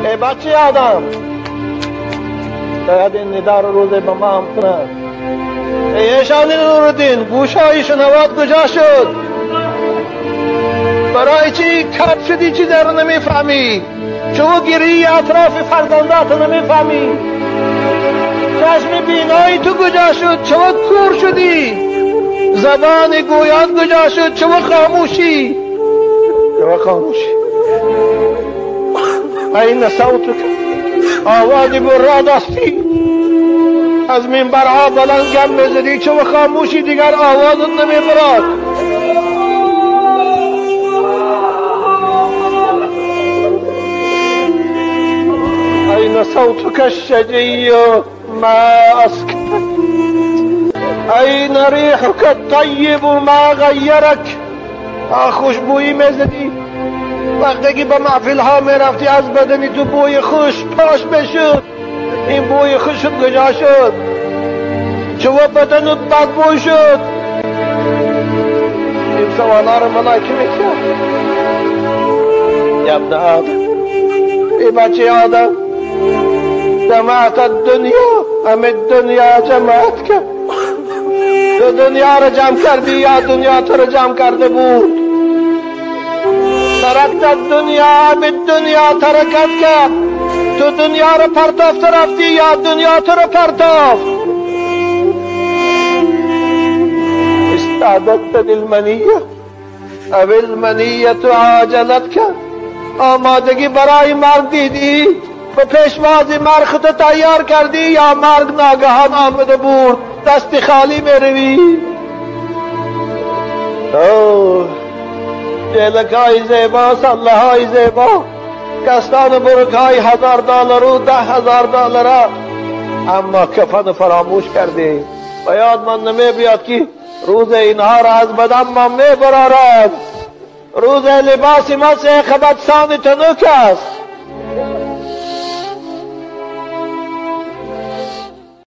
ای بچه آدم، شاید این ندا رو روز به ما هم کنند. ای ایشان نورالدین، گوشهای شنوات کجا شد؟ برای چی کپ شدی؟ چی در نمیفهمی؟ چو گیری اطراف فرزندات نمیفهمی؟ چشم بینایی تو کجا شد؟ چو کور شدی؟ زبان گویان کجا شد؟ چو خاموشی؟ چو خاموشی؟ این صوتك، آواز برا دستی از منبرها بلند گم میزدی، چو خاموشی دیگر آواز نمیبراد. أين صوتك الشجي ما أسكتك؟ أين ريحك الطيب ما غيرك؟ خوشبویی میزدی وقتی که به محفل ها میرفتی، از بدنی تو بوی خوش پاش بشد. این بوی خوش کجا شد؟ چو بدنت بدبوی شد؟ این سوالا رو ملائکه میکرد. یا ابن آدم، ای بچه آدم، جمعت الدنیا ام الدنیا جمعتك؟ تو دنیا را جمع کردی یا دنیا تو را جمع کرده بود؟ ترکت الدنیا ام الدنیا ترکتك؟ تو دنیا را پرتافت رفتی یا دنیا تو را پرتافت؟ استعددت للمنیه ام المنیه عاجلتك؟ آمادگی برای مرگ دیدی؟ به پیشواز مرگ خود تیار کردی یا مرگ ناگهان آمده بود دست خالی میروی؟ اوه جلک های زیبا، سله های زیبا، کستان برک های 1000 دلار و 10,000 دلار، اما کفن فراموش کردی. و یاد من نمی بیاد که روز اینها را از بدن ما می برارد، روز لباس ما سه خبطسان تنک است.